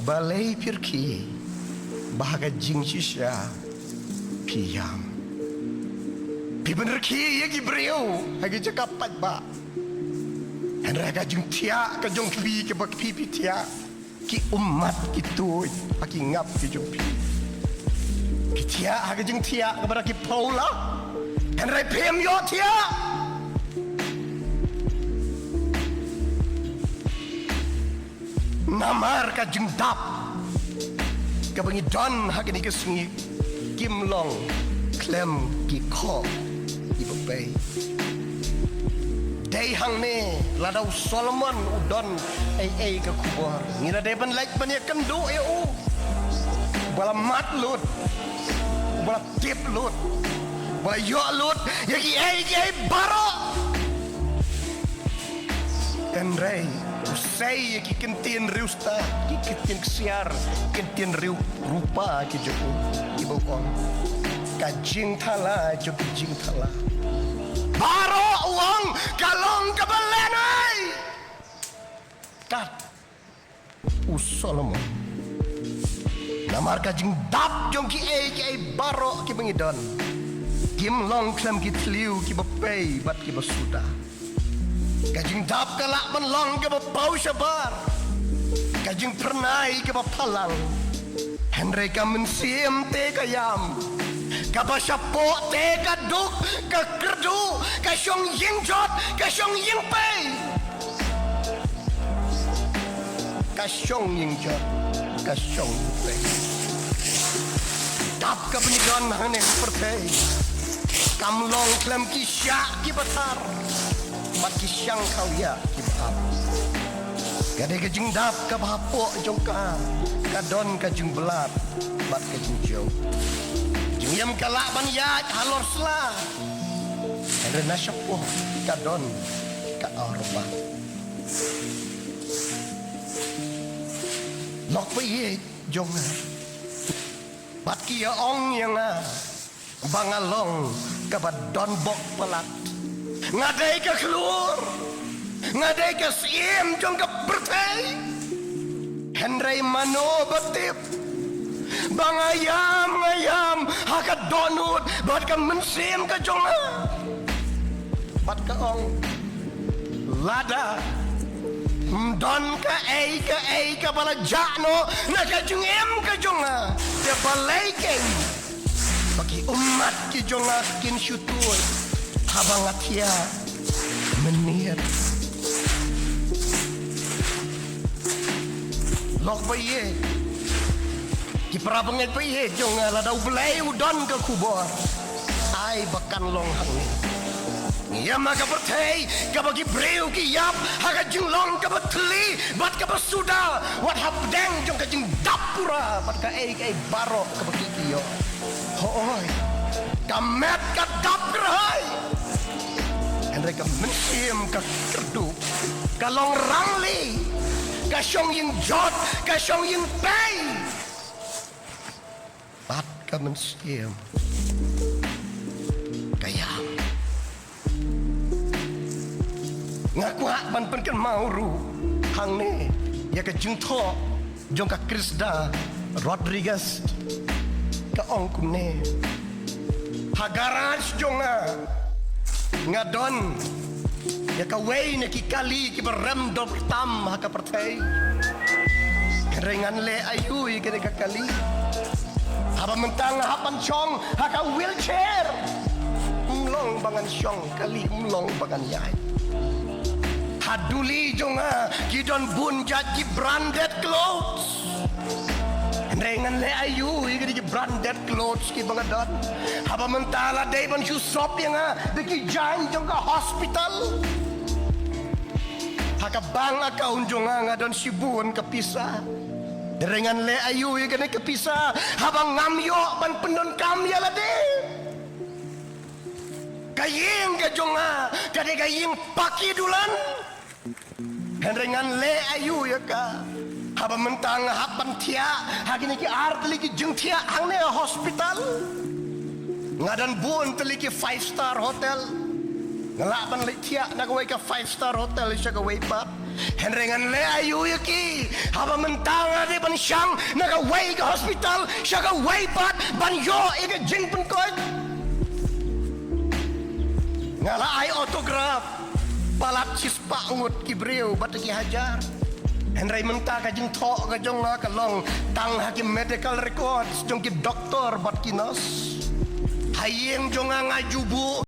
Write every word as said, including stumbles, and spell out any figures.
Balei phi rkhie ba ha ka jingshisha phi ïam? Phi pynrkhie ïa ki briew ha ki jaka paidbah, hynrei ha ka jingthiah ka jong phi kaba phi phi thiah, ki ummat ki tuid ha ki ngap ki jong phi. Ki thiah ha ka jingthiah kaba da ki paw lah, hynrei phim ïohthiah. Namar ka jingdap kaba ngi don ha kane ka sngi kim long khlem ki khoh kiba pei. Dei hangne lada u Solomon u don ei ei ka khubor, ngi la dei ban leit ban ïakynduh ïa u. Uba la mad lut, uba la tip lut, uba la ïoh lut ïa ki ei ki ei baroh. Hynrei u sei ïa ki kyntien riewstad, ki kyntien ksiar, kyntien riew rupa ki jong u, kiba ong, ka jingthala jong ki jingthala baroh, u ong, ka long kaba lehnoh. Kat u Solomon. Namar ka jingdap jong ki ei ki ei baroh kiba ngi don, kim long khlem ki thliew kiba pei bad kiba suda. Ka jingdap ka lah ban long kaba paw shabar, ka jingphyrnai kaba phalang, hynrei ka mynsiem te ka ïam, kaba shapoh te ka duk, ka kyrduh, ka shong ïing jot, ka shong ïing pei. Ka shong ïing jot, ka shong ïing pei. Dap kaba ngi don hangne ha pyrthei kam long khlem ki shah kiba thar bad ki shang khaw ïa kiba ap. Ka dei ka jingdap kaba hapoh jong ka ka don ka jingbyllad bad ka jingjew. Jingim ka lah ban ïaid halor sla, hynrei na shapoh ka don ka aur ba. Lok ba ïeit jong nga bad ki ïa ong ïa nga ba nga long kaba don bok palat. Nga dei ka khlur, nga dei ka syiem jong ka pyrthei. Hynrei mano ba tip ba nga ïam, nga ïam ha ka dohnud bad ka mynsiem ka jong nga. Bad ka ong, lada ym don kaei kaei kaba la jah noh na ka jingim ka jong nga, te balei keiñ ba ki ummat ki jong nga kin shu tuid haba nga thiah mynmiet? Lok ba ïeit, ki para bangeit ba ïeit jong nga, lada U Blei u don ka khubor, ai ba kan long hangne. Ngi ïam ha ka pyrthei kaba ki briew ki ïap ha ka jinglong kaba thylli bad kaba suda, wat hapdeng jong ka jingdap pura bad kaei kaei baroh kaba ki ki ïoh. Hooid, ka met ka dap kyrhai, hynrei ka mynsiem ka kyrduh, ka long rangli, ka shong ïing jot, ka shong ïing pei. Bad ka mynsiem ka ïam. Nga kwah ban pynkynmaw ruh hangne ïa ka jingthoh jong ka Krista Rodriguez, ka ong kumne: Ha garage jong nga, nga don ïa kawei na ki kali kiba rem dor tam ha ka pyrthei. Hynrei ngan leh aïu ïa kane ka kali? Haba mynta nga hap ban shong ha ka wheelchair, ym long ba ngan shong kali, ym long ba ngan ïaid. Ha duli jong nga ki don bun jait ki branded clothes. Hynrei ngan leh aïu ïa kine ki branded clothes kiba nga don? Haba mynta la dei ban shu sop ïa nga da ki jaiñ jong ka hospital. Ha ka bank account jong nga nga don shibun ka pisa. Hynrei ngan leh aïu ïa kane ka pisa haba ngam ïoh ban pyndonkam ïa lade? Ka ïing ka jong nga ka dei ka ïing paki dulan. Hynrei ngan leh aïu ïa ka haba mynta nga hap ban thiah ha kine ki ar tylli ki jingthiah hangne ha hospital? Nga don bun tylli ki five star hotel. Nga lah ban leit thiah na kawei ka five star hotel sha kawei pat. Hynrei ngan leh aïu ïa ki haba mynta nga dei ban shang na kawei ka hospital sha kawei pat ban ïoh ïa ka jingpynkoit? Nga la ai autograph palat shispah ngut ki briew bad ki hajar. Hynrei mynta ka jingthoh ka jong nga ka long tang ha ki medical records jong ki doktor bad ki nurse. Ha ïing jong nga nga ju buh